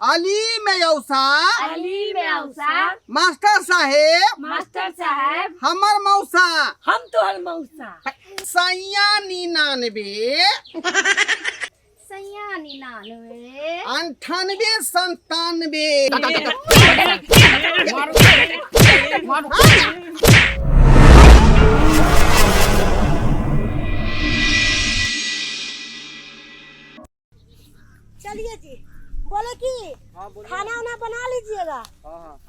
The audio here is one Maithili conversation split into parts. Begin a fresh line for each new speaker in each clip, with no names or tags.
अली में औसा
अली में औसा
मास्टर साहेब
मास्टर साहब
हमर मौसा
हम तोहर मौसा।
सैया 99
सैया 99
98 97।
चलिए जी, बोले कि खाना उना बना लीजिएगा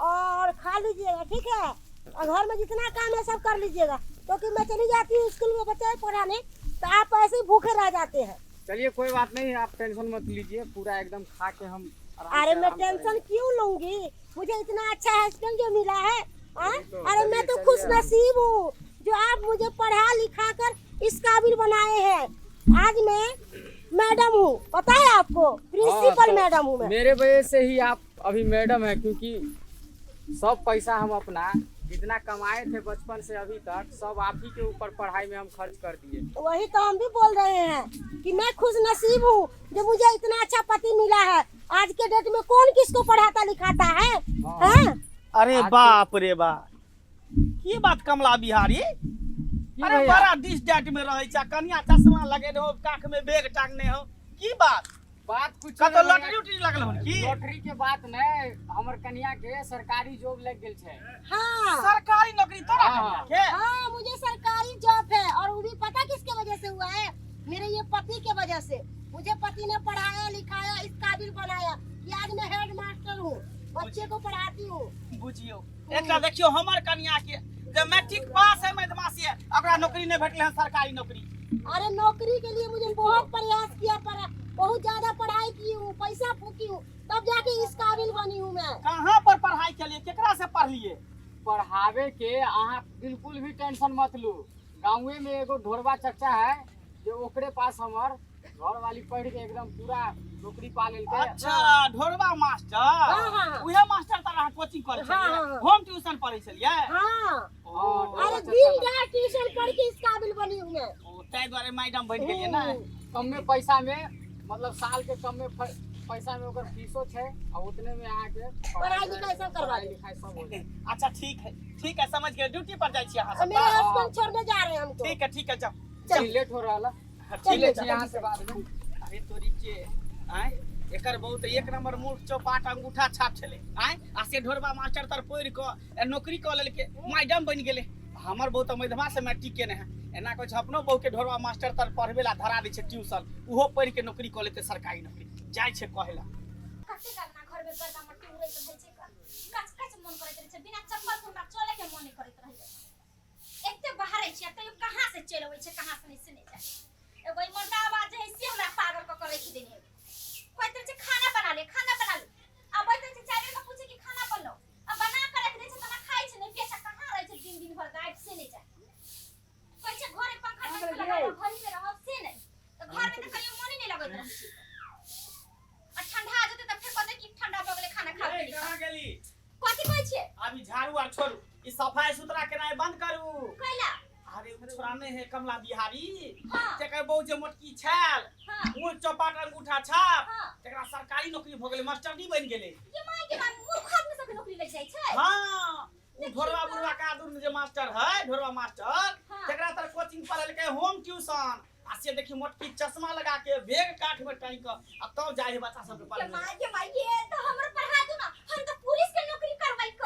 और खा लीजिएगा, ठीक है? और घर में जितना काम है सब कर लीजिएगा, क्योंकि मैं चली जाती हूँ स्कूल में बच्चे पढ़ाने, तो आप ऐसे ही भूखे रह जाते हैं।
चलिए कोई बात नहीं, आप टेंशन मत लीजिए, पूरा एकदम खा के हम आराम
अरे
से
मैं
आराम
टेंशन
करेंगे।
क्यों लूंगी, मुझे इतना अच्छा हस्बैंड जो मिला है। हाँ?
तो,
अरे मैं
चलिए,
तो
चलिए,
खुश
हम-
नसीब हूँ जो आप मुझे पढ़ा लिखा कर इस काबिल बनाए हैं। आज मैं मैडम हूँ, पता है आपको, प्रिंसिपल
तो
मैडम हूँ मैं।
मेरे वजह से ही आप अभी मैडम है, क्योंकि सब पैसा हम अपना जितना कमाए थे बचपन से अभी तक सब आप ही के ऊपर पढ़ाई में हम खर्च कर दिए।
वही तो हम भी बोल रहे हैं कि मैं खुश नसीब हूँ जो मुझे इतना अच्छा पति मिला है। आज के डेट में कौन किसको पढ़ाता लिखाता है,
हाँ।
हैं?
अरे
आज के-
बाप रे बाप, की बात कमला बिहारी,
की
अरे
भैया?
बड़ा डिस डेट में रहै छै, कनिया चश्मा लगेने हो, काख में बैग टांगने हो, की बात?
बात कुछ
कतौ
नहीं भैया।
लॉटरी उटरी लगल होन की?
लॉटरी के बात नहीं, हमर कनिया के सरकारी जॉब लग गेल छै।
हाँ।
सरकारी नौकरी तोरा
हाँ।
कनिया के?
हाँ, मुझे सरकारी जॉब है, और वो भी पता किसके वजह से हुआ है? मेरे ये पति के वजह से। मुझे पति ने पढ़ाया लिखाया, इस काबिल बनाया कि आज मैं हेड मास्टर हूँ, बच्चे को पढ़ाती हूँ।
बुझियो एकटा देखियो हमर कनिया के जे मैट्रिक पास है मधमासी है, ओकरा नौकरी नहीं भेटल हन सरकारी नौकरी।
अरे नौकरी के लिए मुझे बहुत प्रयास किया पड़ा, बहुत ज्यादा पढ़ाई की हूँ, पैसा फूकी हूँ, तब जाके इस काबिल बनी हूँ मैं।
कहाँ पर पढ़ाई के लिए, केकरा से पढ़लिए?
पढ़ावे के अहाँ बिल्कुल भी टेंशन मत लू, गाँवे में एगो ढोरबा चचा है जे ओकरे पास हमर घर वाली पढ़ के एकदम पूरा नौकरी पा लेलकै।
अच्छा, ढोरबा मास्टर।
हाँ, हाँ, हाँ।
उहे मास्टर तर अहाँ कोचिंग करै
हाँ,
छलियै?
हाँ, हाँ।
होम ट्यूशन पढ़ै छलियै?
हाँ।
हाँ, ढोरबा
अरे
चचा
दिन
लग।
रात ट्यूशन पढ़ के इस काबिल बनी हूँ मैं।
ओ, ताहि दुआरे मैडम बनि गेलियै ने?
कमे पैसा में, मतलब साल के कमे पैसा में ओकर फीसो छै आ उतने में अहाँ के
पढ़ाई लिखाई सब करवा
पढ़ाई
देब।
लिखाई सब हो जाए।
अच्छा ठीक है, ठीक है, समझ गए। ड्यूटी पर जाइ छी अहाँ सब?
मेरे हस्बैंड छोड़ने जा रहे हैं हमको।
ठीक है, ठीक है, जाओ।
चल लेट हो रहा है।
ठीक
चले
है,
छी यहाँ से बाद में।
अरे तोरी के आय, एकर बहुत एक नंबर मूर्ख चौपाट अंगूठा छाप छले आय, आ से ढोरबा मास्टर तर पढ़ि कऽ नौकरी कऽ लेलकै, मैडम बनि गेलै। हमर बहुत मधमा से मैट्रिक केने है, एना कहै छै अपनो बहू के ढोरबा मास्टर तर पढ़बे ला धरा दै छै ट्यूशन, उहो पढ़ि के नौकरी कऽ लेतै सरकारी नौकरी। जाइ छै कहै ला।
कते अपना घर में गर्दा मट्टी उड़ैत रहै छै, कच कच मन करैत रहै छै, बिना चप्पल के हमरा चले के मन नहि करैत रहै छै। एते बाहरै छियै तैयो कहाँ से चलि अबै छै, कहाँ से नहि से नहि जाय। एगो ई मर्दा आवाज जे है से हमरा पागल कऽ के राखि देने है। कहैत रहै छै खाना बना ले, खाना बना ले, अबैत रहै छै 4 बेर के पूछे कि खाना बनलो, आ बना के राखि दै छै तऽ ना खाइ छै नहि पियै छै, कहाँ रहै छै दिन दिन भर गायब से नहि जाय। कहै छै घरे पंखा तंखा लगा कऽ घरही में रहब से नहि, तऽ घर में तऽ कहियो मने नहि लगैत रहै छै। आ ठंडा जेतै तऽ फेर कहतै कि ठंडा भऽ गेलै खाना खाओ।
ए, कहाँ गेली?
कथी कहै छियै?
अभी झाड़ू आर छोड़ू, ई सफाई सुथरा केनाइ बंद करू।
कैला?
अरे उ छोड़ा नहि है कमला बिहारी,
हाँ।
तेकर बहु जे मोटकी छाल,
हाँ।
मुँह चौपाट अंगूठा छाप,
हाँ।
तेकरा सरकारी नौकरी भऽ गेलै, मास्टरनी बनि गेलै।
ये माय के माय, मूर्ख आदमी सबके नौकरी लग जाइ छै।
हाँ, उ ढोरबा बुढ़वा के आदुर में जे मास्टर है, ढोरबा मास्टर,
हाँ।
तेकरा तर कोचिंग पढ़ेलकै होम ट्यूशन, आ से देखी मोटकी चश्मा लगा के बैग काठ में टांगि कऽ आ तब जाइ है बच्चा सबके
ये
पढ़बै।
माय के माय, ये तो हमरो पढ़ा दू ना, हम तो पुलिस के नौकरी करबै क।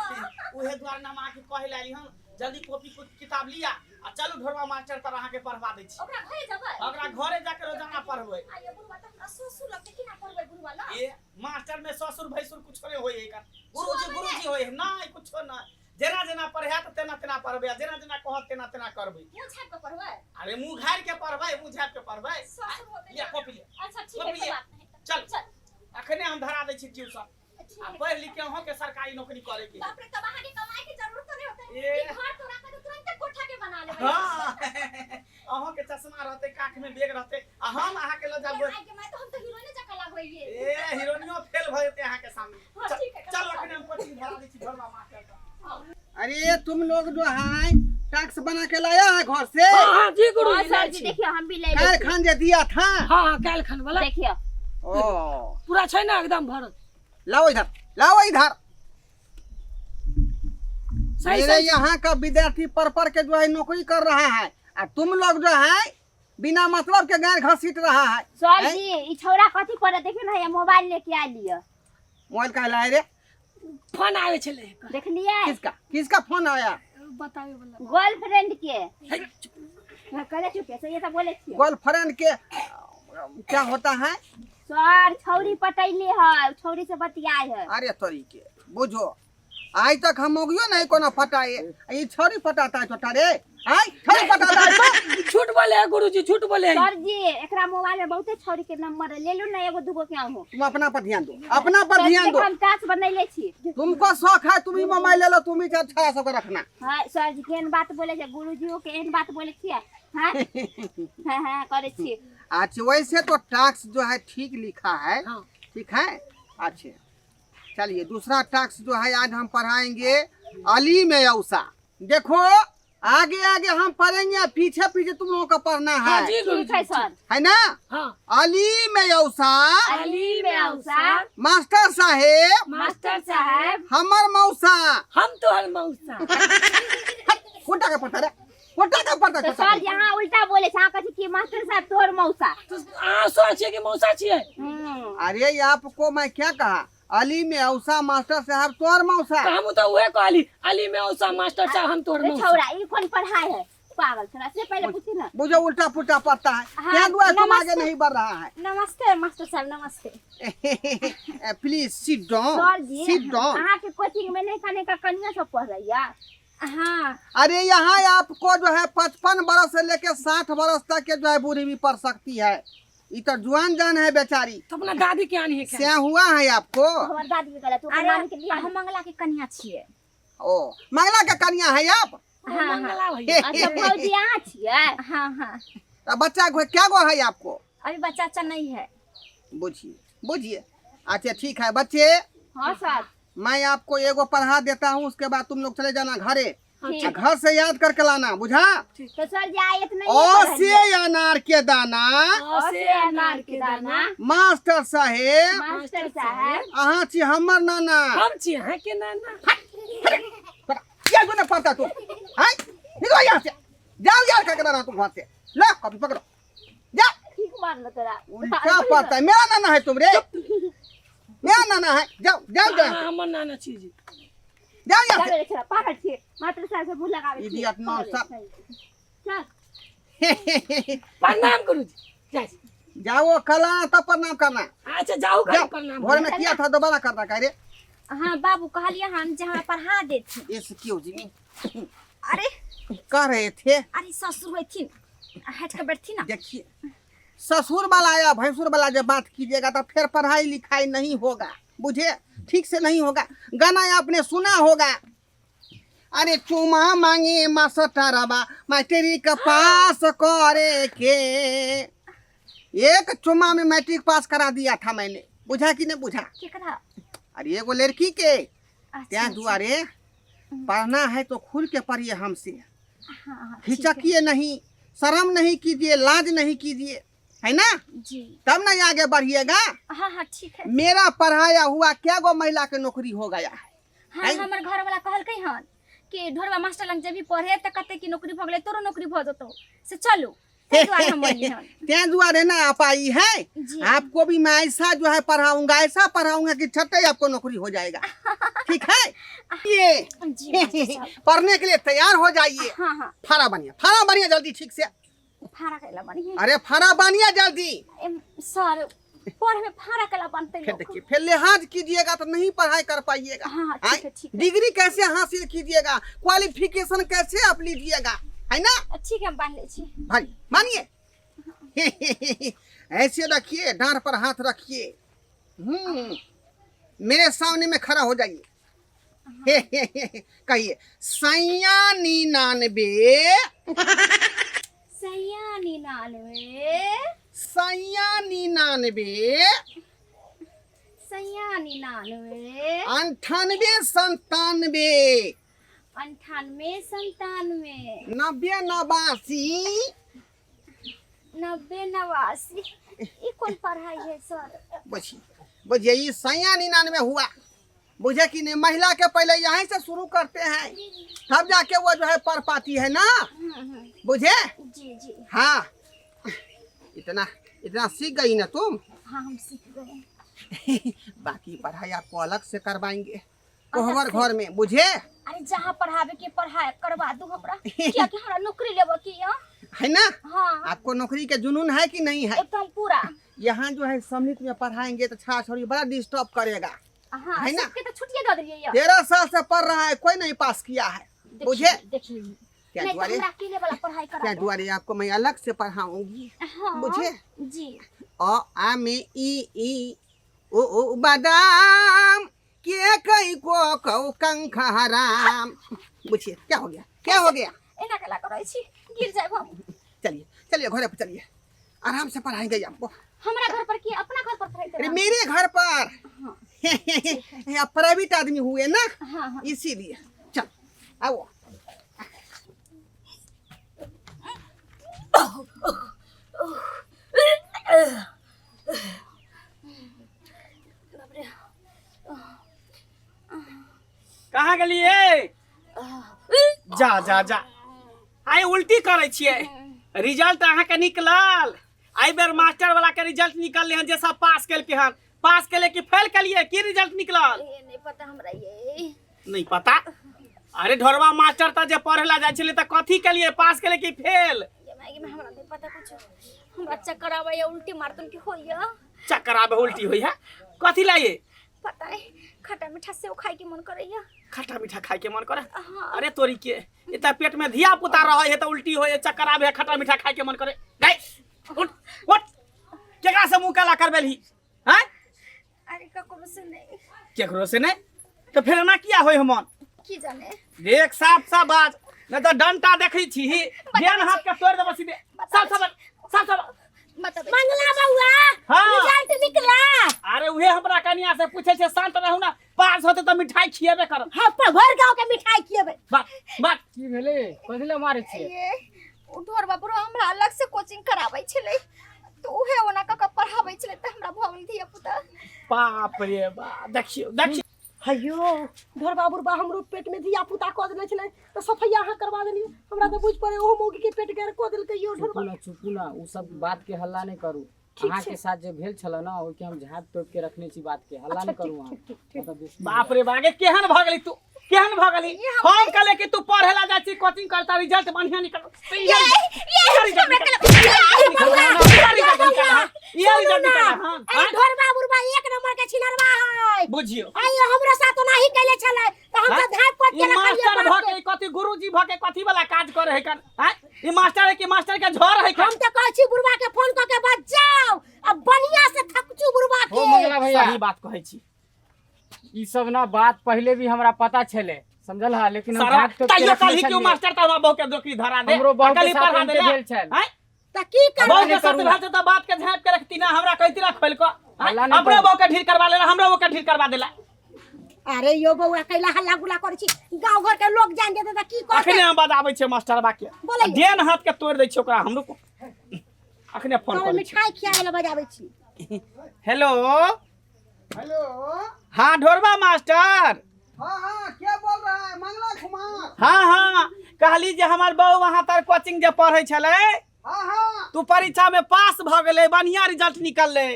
उहे दुआरे हम अहाँके कहै लए एली हन, जल्दी कॉपी किताब लिया आ चलू ढोरबा मास्टर तर अहाँके पढ़वा दै छी।
ओकरा घरे जेबै?
ओकरा घरे जाके रोजाना पढ़बै।
आ ये बुढ़वा तऽ हमरा ससुर लगतै, केना पढ़बै बुढ़वा लग?
ए मास्टर में ससुर भैंसुर कुछो नहीं होय एकर, गुरुजी
छुआबै
गुरुजी
नहि।
होय है नहीं, कुछो नहीं, जेना जेना पढ़ायत तेना तेना पढ़बै, आ जेना जेना कहत तेना तेना करबै।
मुँह झापि कऽ पढ़बै?
अरे मुँह झाड़ि के पढ़बै, मुँह झापि के पढ़बै।
ससुर होतै
लिया
तऽ-
कॉपी लिया।
अच्छा ठीक है,
कॉपी
कोई
लिया।
बात नहीं।
चल।
चल।
अखने हम धरा दै छी ट्यूशन,
ठीक
आ
है।
पढ़ि लिख के अहाँके सरकारी नौकरी करे के।
बाप रे, तब अहाँके कमाई के जरूरत नहि होतै।
ए।
ई घर तोड़ा के तऽ तुरंते कोठा के बना लेबै।
हाँ, अहाँके चश्मा रहतै, काख में बैग रहतै, आ हम अहाँके लऽ
ये
जाब।
माय के माय, तऽ हम तऽ हीरोइने जकाँ लागबै ये।
ए हीरोइनियो फेल भऽ जेतै अहाँके सामने।
हाँ,
चल,
ठीक है,
चल अखने हम कोचिंग धरा दै छी ढोरबा मास्टर के।
अरे तुम लोग जो है टैक्स बना के लाया है घर से?
हाँ, हाँ, जी गुरु
हाँ,
जी,
सर
लायल
जी,
छी।
देखियो हम भी ले
काल
लै छी।
खान जे दिया था।
हाँ, हाँ, काल्हि खन वाला।
देखियो।
ओ।
पूरा छै ने एकदम भरल।
लाओ इधर, लाओ इधर।
सही
मेरे
सही।
यहाँ का विद्यार्थी पढ़ पढ़ के जो है नौकरी कर रहा है आ तुम लोग जो है बिना मतलब के गैर घसीट रहा है।
सर
हैं?
जी, ई छौड़ा कथी करे देखियो ना, ये मोबाइल लेके आयल ये।
मोबाइल काहे लाए रे?
फोन आवे छले एकर।
देखलिए?
किसका किसका फोन आया?
बतावे वाला।
गर्लफ्रेंड के।
हे, चुप।
हाँ, करे चुप से ये सब बोले छियै।
गर्लफ्रेंड के क्या होता है?
सर छौड़ी पटैले है, छौड़ी से बतियाए है।
अरे तोरी के बुझो, आज तक हम मोगियो नहीं कोनो फटाए, ये छौड़ी फटाता है छोटा रे। आय छौड़ी फटाता है तो।
झूठ बोले है गुरुजी, झूठ बोले है।
सर जी एकरा मोबाइल में बहुते छौड़ी के नंबर है, ले लू ना एगो दूगो के आहू।
तुम अपना पर ध्यान दो, अपना पर
सर,
ध्यान
देखो,
दो।
हम टास्क बनैले छी।
तुमको शौक है तुम ही मोबाइल ले लो, तुम ही छाया सबके रखना।
हाँ सर जी केहन बात बोले छै गुरुजी के, एहन बात बोले छियै? हाँ हाँ हाँ करे छी।
अच्छा वैसे तो टास्क जो है ठीक लिखा है।
हाँ।
ठीक है। अच्छा चलिए दूसरा टास्क जो है आज हम पढ़ाएंगे अली में औसा। देखो आगे आगे हम पढ़ेंगे, पीछे पीछे तुम लोगों का पढ़ना
हाँ
है,
जी गुरुजी।
ठीक है सर।
है ना?
हाँ।
अली में औसा,
अली में औसा,
मास्टर साहेब,
मास्टर साहब,
हमर मौसा,
हम तोहर मौसा।
कोटा का पढ़ता रे, कोटा का पढ़ता।
तो सर यहाँ उल्टा बोले छै, अहाँ कहै छी कि मास्टर साहब तोहर मौसा।
तो अहाँ सर छियै कि मौसा छियै?
अरे आपको मैं क्या कहा, अली में औसा मास्टर साहब तोहर मौसा।
तो हम तो उहे कहली, अली में औसा मास्टर साहब हम तोहर
रे
मौसा।
छौड़ा ई कोन पढ़ाई है, पागल छौड़ा से पहले पूछी ना।
मुझे उल्टा पुल्टा पढ़ता है।
हाँ,
क्या दुआ तुम आगे
नमस्ते।
नहीं बढ़ रहा है।
नमस्ते मास्टर साहब, नमस्ते।
Please sit down,
sir ji
sit down.
अहाँ के कोचिंग में नहीं खाने का कन्या सब पढ़ रही है। हाँ।
अरे यहाँ आपको जो है 55 बरस से लेके 60 बरस तक के जो है बूढ़ी भी पढ़ सकती है। ये तो जुआन जान है बेचारी।
तो अपना दादी के आनी है क्या?
क्या हुआ है आपको?
हमर दादी के गलत
अरे
नानी के लिए।
हम मंगला के कन्या छियै।
ओ मंगला के कन्या है आप?
हाँ, मंगला भैया।
अच्छा भौजी अहाँ छियै?
हाँ हाँ।
तो बच्चा क्या गो है आपको?
अभी बच्चा अच्छा नहीं है।
बुझिए बुझिए। अच्छा ठीक है बच्चे।
हाँ सर।
मैं आपको एगो पढ़ा देता हूँ, उसके बाद तुम लोग चले जाना घरे,
ठीक।
घर से याद करके लाना, बुझा?
तो सर जी आए इतना ही
ओ से अनार के दाना,
ओ से अनार के दाना,
मास्टर साहेब,
मास्टर साहब,
अहाँ छी हमर नाना,
हम छी अहाँ के नाना।
क्या जो नहीं पढ़ता तू, हैं? निकलो यहाँ से, जाओ यार करके लाना तुम घर से, लो कॉपी पकड़ो, जा।
ठीक मारलो तोरा।
उल्टा पढ़ता है, मेरा नाना है तुम रे, मेरा नाना है, जाओ जाओ जाओ।
हाँ, हमर नाना छी जी।
जाओ यहाँ से।
चल रे पागल छी, मास्टर साहब से मुंह लगावे छी।
Idiot nonsense.
चल।
प्रणाम गुरुजी। जाय।
जाओ कल आना तब प्रणाम करना।
अच्छा जाओ घर
जाओ
प्रणाम।
भोर में किया था दोबारा करना कह रे।
हाँ बाबू कहलिए हम जे हमरा पढ़ा देथिन।
Excuse me.
अरे
कह रहे थे।
अरे ससुर होथिन, हट के बैठथिन ना।
देखिए ससुर वाला या भैंसुर वाला जब बात कीजिएगा तो फिर पढ़ाई लिखाई नहीं होगा, बुझे? ठीक से नहीं होगा। गाना आपने सुना होगा, अरे चुमा मांगे मास्टरवा मैट्रिक पास करे के, एक चुमा में मैट्रिक पास करा दिया था मैंने, बुझा कि नहीं बुझा?
केकरा?
अरे एगो लड़की के।
अच्छा,
त्या दुआरे पढ़ना है तो खुल के पढ़िए हमसे,
हाँ, हाँ, ठीक है।
हिचकिए नहीं, शर्म नहीं कीजिए, लाज नहीं कीजिए, है ना?
जी।
तब ना आगे बढ़िएगा।
हाँ हाँ ठीक है।
मेरा पढ़ाया हुआ क्या गो महिला के नौकरी हो गया है।
हाँ
है?
हमर घर वाला कहलकै हन कि ढोरवा मास्टर लग जेबी पढ़े त कते की नौकरी भ गेलै, तोरो नौकरी भ जतौ, से चलू। ताहि दुआरे हम बोलली हन।
त्या दुआरे ना आप आई है,
जी।
आपको भी मैं ऐसा जो है पढ़ाऊंगा, ऐसा पढ़ाऊंगा कि छठे आपको नौकरी हो जाएगा। ठीक है? ये
जी, मास्टर साहब।
पढ़ने के लिए तैयार हो जाइए।
हाँ हाँ।
फाड़ा बनिए, फाड़ा बनिए जल्दी, ठीक से।
फाड़ा कैला बनिए?
अरे फाड़ा बनिए जल्दी।
सर पढ़े में फाड़ा कैला बनते
फिर
लोग।
देखिए फिर लिहाज कीजिएगा तो नहीं पढ़ाई कर पाइएगा।
हाँ, हाँ, ठीक है, ठीक है।
डिग्री कैसे हासिल कीजिएगा, क्वालिफिकेशन कैसे आप लीजिएगा, है ना?
ठीक है हम बांध ले छी।
भाई मानिए। ऐसे रखिए, डांड पर हाथ रखिए, मेरे सामने में खड़ा हो जाइए। कहिए सैया निन्यानवे,
सैया निन्यानवे,
सैया निन्यानवे,
सैया निन्यानवे,
98 97,
98 97,
90 89,
90 89। ई कोन पढ़ाई है सर?
बुझिए बुझिए ये सैया 99 हुआ, बुझे कि नहीं। महिला के पहले यहीं से शुरू करते हैं, तब जाके वो जो है पढ़ पाती है ना, बुझे।
जी जी।
हाँ, इतना इतना सीख गई ना तुम।
हाँ, हम सीख गए।
बाकी पढ़ाई आपको अलग से करवाएंगे कोहबर घर में, बुझे।
अरे जहाँ पढ़ावे के पढ़ाई करवा दू हमरा, क्या कि हमरा नौकरी लेबे की है।
है ना।
हाँ।
आपको नौकरी के जुनून है कि नहीं है?
एकदम पूरा।
यहाँ जो है सम्मिलित में पढ़ाएंगे तो छाछ छोड़ी बड़ा डिस्टर्ब करेगा।
हाँ,
है ना?
सबके तो छुट्टियां दे दिलियै यऽ।
13 साल से पढ़ रहा है, कोई नहीं पास किया है, बुझे।
देखिए
क्या
नहीं तो
दुआरे
हमरा अकेले वाला पढ़ाई करा
क्या
दो।
दुआरे आपको मैं अलग से पढ़ाऊंगी।
हाँ,
बुझे?
जी।
अ आ में ई ई ओ ओ बादाम के कई को कौ कंखहराम। बुझिए क्या हो गया, क्या हो गया?
एना केला करै छी, गिर जाब हम।
चलिए चलिए घरे पर चलिए, आराम से पढ़ाएंगे आपको।
हमरा घर पर की अपना घर पर पढ़ाई
अरे
करब?
मेरे घर पर।
हाँ।
आप प्राइवेट आदमी हुए ना,
हाँ, हाँ।
इसीलिए। चल आओ।
कहाँ गेलियै? जा जा जा, आइ उल्टी करै छियै। रिजल्ट अहाँके निकलल? एहि बेर मास्टर वाला के रिजल्ट निकललै हन, जे सब पास केलकै हन। पास केले कि फेल केलियै? की रिजल्ट निकलल?
ए, नहीं पता हमरा ये।
नहीं पता? अरे ढोरवा मास्टर तऽ जे पढ़े ला जाइ छलै तऽ कथी केलियै, पास केले कि फेल?
ये मायगे में हमरा नहीं पता कुछ। हमरा चक्कर आबैया, उल्टी मारतन के होइया।
चक्कर आबे उल्टी होइया कथी ला ये?
पता नहीं, खट्टा मीठा सेव खाए के मन करैया।
खट्टा मीठा खाए के मन करे?
हाँ।
अरे तोरी के एता पेट में धिया पुता रहे है तऽ उल्टी होय, चक्कर आबे है, खट्टा मीठा खाए के मन करे। गई उठ उठ, केकरा से मुंह काला करबेलही? हैं?
अरे ककरो से नहीं।
केकरो से नहीं? तऽ फेर एना किया होय हमन?
की जाने।
देख साफ साफ बाज, नहीं तऽ डंटा देखै छी जेन हाथ के तोड़ देबो सीधे। साफ साफ बाज, साफ साफ बाज।
बताबै।
मंगला बउआ,
हाँ।
रिजल्ट निकला?
अरे उहे हमरा कनिया से पूछे छै, शांत रहू ना, पास होते तऽ मिठाई खिएबे करब।
हाँ, पर भर गांव के मिठाई खिएबै।
बात बात
की भेलै? कथी लए मारै छियै?
ये उ ढोरबा बुढ़वा हमरा अलग से कोचिंग कराबै छलै, तऽ उहे ओना कऽ कऽ पढ़ाबै छलै, तऽ हमरा भऽ गेल धिया पुता।
बाप रे बाप, देखियौ देखियौ।
हयो ढोरबा बुढ़बा हमरो पेट में धिया पुता कऽ देने छलै, तऽ सफैया अहाँ करवा देलियै। हमरा तऽ बुझि पड़े ओहो मौगी के पेट गैर कऽ देलकै यो
चुपू
ढोरबा।
ना, चुपू ना, उ सब बात के हल्ला नहीं करू।
ठीक
अहाँ
छै।
के साथ जे भेल छल ना, ओहिके हम झाँपि तोपि के रखने छी, बात के हल्ला
अच्छा,
नहीं करू
ठीक,
अहाँ।
ठीक, ठीक, ठीक।
मतलब बेसी
बाप रे बागे, केहन भऽ गेली तू, केहन भऽ गेली? हम कहले कि तू पढ़े ला जाइ छी, कोचिंग करता, रिजल्ट बढ़िया निकल।
ये ये हमरा कहलक,
ये रिजल्ट निकल, हां।
अरे ढोरबा बुढ़बा एक नंबर के छिनरवा है।
बुझियो।
आइयो हमरो साथ ओनाही कैले छलै, तऽ हम तऽ झाँपि पोति के
ई
रखलियै
मास्टर
बाप
भऽ
के।
के ई कथी गुरुजी भऽ के कथी वाला काज करे है कन? हैं? ई मास्टर है कि मास्टर के झोर है कन?
हम तऽ कहै छी बुढ़बा के फोन कऽ के बजाउ आ बढ़िया से थकचू बुढ़बा
हो
के।
मंगला भैया,
सही बात कहै छी।
ई सब ना बात पहले भी हमरा पता छलै, समझल हा, लेकिन हम
सारा
झाँपि तोपि के
तैयो
रखने
कहली कि उ
छलियै।
मास्टर तऽ हमरा बहू के नौकरी धरा दे।
हमरो बहू के
अकली
साथ
पढ़ा
एनते
देले।
भेल छल।
हैं?
तऽ की करबै?
बहू के
नहीं
साथ
करू।
भेल छै तऽ बात के झाँपि के रखती ना, हमरा कहती ना खोलि कऽ। हैं?
हल्ला नहीं
अपनो
करू।
बहू के ढीर करवा लेला, हमरो बहू के ढीर करवा देला।
अरे यो बौआ, कैला हल्ला गुल्ला करै छी? गाँव घर के लोग जान जेतै तऽ की कहतै?
अखने हम बजाबै छियै मास्टरबा के।
बोलैयौ।
देन हाथ के तोड़ि दै छियै ओकरा हम, रुकू अखने फोन
तब
करै छी।
मिठाई खियाबै लए बजाबै छी।
हेलो।
हेलो।
हाँ ढोरबा मास्टर।
हाँ हाँ, क्या बोल रहा है? मंगला कुमार।
हाँ हाँ, कहली जे हमर बहू वहाँ तर कोचिंग जे पढ़ै छलै।
हाँ हाँ।
तू परीक्षा में पास भऽ गेलै, बढ़िया रिजल्ट निकललै।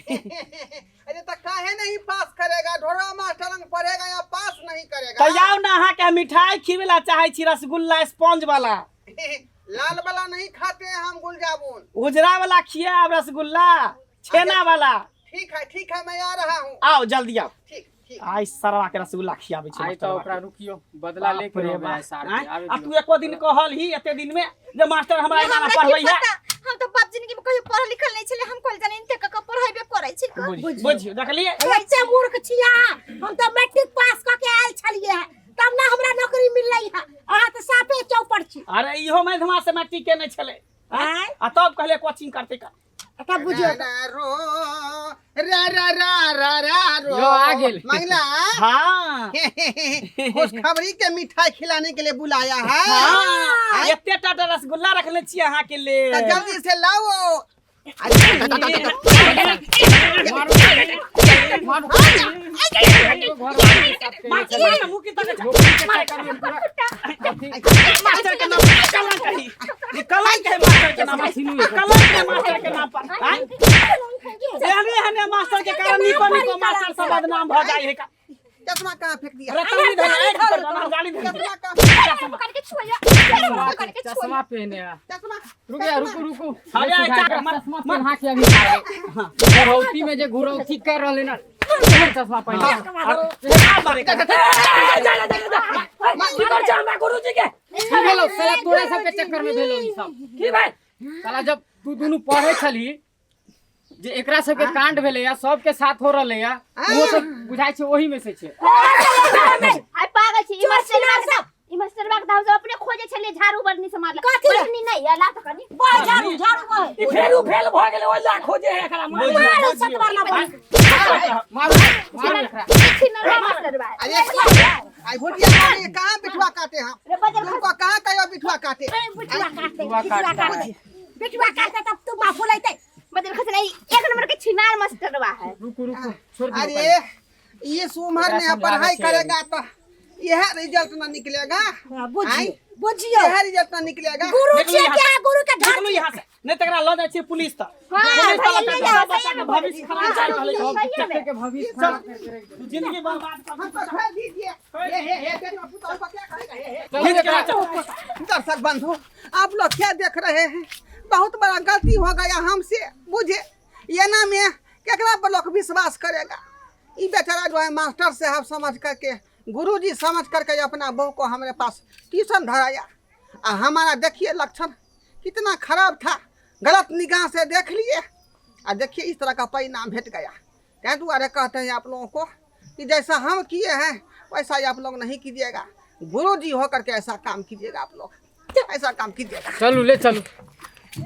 अरे तो काहे नहीं पास करेगा? ढोरवा मास्टर अंग पढ़ेगा या पास नहीं करेगा?
तऽ आउ ने, अहाँके हम मिठाई खिबै ला चाहै छी, रसगुल्ला स्पंज वाला।
लाल वाला नहीं खाते हैं हम गुलजामुन।
उजरा वाला खियाब, रसगुल्ला छेना वाला।
ठीक है ठीक है, मैं आ रहा हूँ।
आउ जल्दी आउ।
ठीक ठीक।
आइ सरवा के रसगुल्ला खियाबै छी
आइ तऽ
मास्टरबा
ओकरा
के।
रुकियो, बदला
बाप
ले के
रे
रहबै
बाप।
आइ सार के,
आँय?
आबे
आ
दियौ।
तू एको दिन कहल ही एते दिन में जे मास्टर हमरा एना
हमरा की
पढ़बै है?
पता, हम तऽ बाप जिंदगी में कहियो पढ़ल लिखल नहीं छलै, हम कहल जाने इनते कऽ कऽ पढ़ेबे करै छै कऽ।
बुझियो, देखलियै?
एते मूर्ख छी अहाँ। हम तऽ मैट्रिक पास कऽ के आयल छलियै हँ, तब ना हमरा नौकरी मिललै हँ। अहाँ तऽ साफे चौपड़ छी।
अरे इहो मैधमा से मैट्रिक केने छलै।
आँय?
आ तब कहले कोचिंग करते का।
तब बुझियौ।
रा रो रा रा रा रा रा रो।
यो, आ गेल।
मंगला।
हाँ।
खुशखबरी के मिठाई खिलाने के लिए बुलाया है।
हाँ, एते टा टा रसगुल्ला रखले छियै अहाँ के
तो
लेल।
जल्दी से लाओ।
मारू मारू घर वाली के साथ केने छलै।
मार मुँह की तक
नौकरी के चक्कर में पूरा अथी
मास्टर के नाम कलंक है ई कलंक है मास्टर के नाम
चश्मा छीनू एकर।
कलंक है मास्टर के नाम पर आय एहने एहने मास्टर के कारण निको निको मास्टर सब बदनाम भ जाइ है का
चश्मा कहाँ फेंक दिया
रतनी धर एक पर बना गाली धर
चश्मा कहाँ
पकड़ के छुआ पकड़ के छुआ
चश्मा पहने आ
चश्मा
रुक जा रुकू रुकू
अरे,
सुधार
चार,
कर,
मर,
चश्मा
मर।
पहना के अभी मारे घुरौती में जे घुरौती कर रहले ना ओकर चश्मा पहने
आ मारे का
जा जा जा जा की कर छै हमरा गुरुजी के
की भेलो साला तोरे सब के चक्कर में भेलो ई सब
की भाई
साला जब तू दुनू पढ़े छली जे एकरा सबके कांड भेलै या सबके साथ हो रहलै या ओहो सब बुझाइ छै ओही में से छै
आइ पागल छी ई मास्टरवा के ई मास्टरवा के हम सब अपने खोजे छलिए झाड़ू बरनी से मारला
कथी रे?
बरनी नहीं आला त कनी
बह झाड़ू झाड़ू बह
ई फेरू फेल भ गेलै ओइ ला खोजे है एकरा मार
मारू सतवार ना बोल
मारू मारू एकरा
छिनरवा मास्टरवा
अरे आई भोटिया मारे कहाँ बिठुआ काटे हम
रे बजर
तुमको कहाँ कहो बिठुआ काटे
बिटुआ काटते
बिटुआ
बिटुआ
काटते।
काटते बिटुआ काटते तब तू माफू लेते
बजर खसला एक नंबर के छिनार मास्टरवा है
रुकू रुकू छोड़ दियो
अरे ये उम्र में
एकरा
पढ़ाई
समझाबै छै
करेगा तो यह रिजल्ट ना निकलेगा
बुझियो
आई?
बुझियो
यह रिजल्ट ना निकलेगा
गुरु
निकलो
छियै
यहाँ
क्या गुरु के ढाल
निकलू यहाँ से नहीं तकरा लऽ जाइ छै पुलिस तऽ
हाँ,
पुलिस तऽ
भैया
लऽ
ले
कऽ
जाओ,
बच्चा
सही
के
में
भविष्य खराब कर रहलै
सही
छै।
में।
चक्कर के भविष्य खराब करके रख
तू जिंदगी बर्बाद कर
हमको छोड़ दीजिए हे हे हे देखो पुतहु को क्या कहेगा हे हे
चलो एकरा
दर्शक बंधु आप लोग क्या देख रहे हैं बहुत बड़ा गलती हो गया हमसे बुझे ये ना में केकरा पर लोग विश्वास करेगा ये बेचारा जो है मास्टर साहब समझ करके गुरुजी समझ करके अपना बहू को हमारे पास ट्यूशन धराया आ हमारा देखिए लक्षण कितना खराब था गलत निगाह से देख लिए आ देखिए इस तरह का परिणाम भेट गया तै दुआरे कहते हैं आप लोगों को कि जैसा हम किए हैं वैसा ही आप लोग नहीं कीजिएगा गुरु जी होकर के ऐसा काम कीजिएगा आप लोग ऐसा काम कीजिएगा
चलू ले चलू।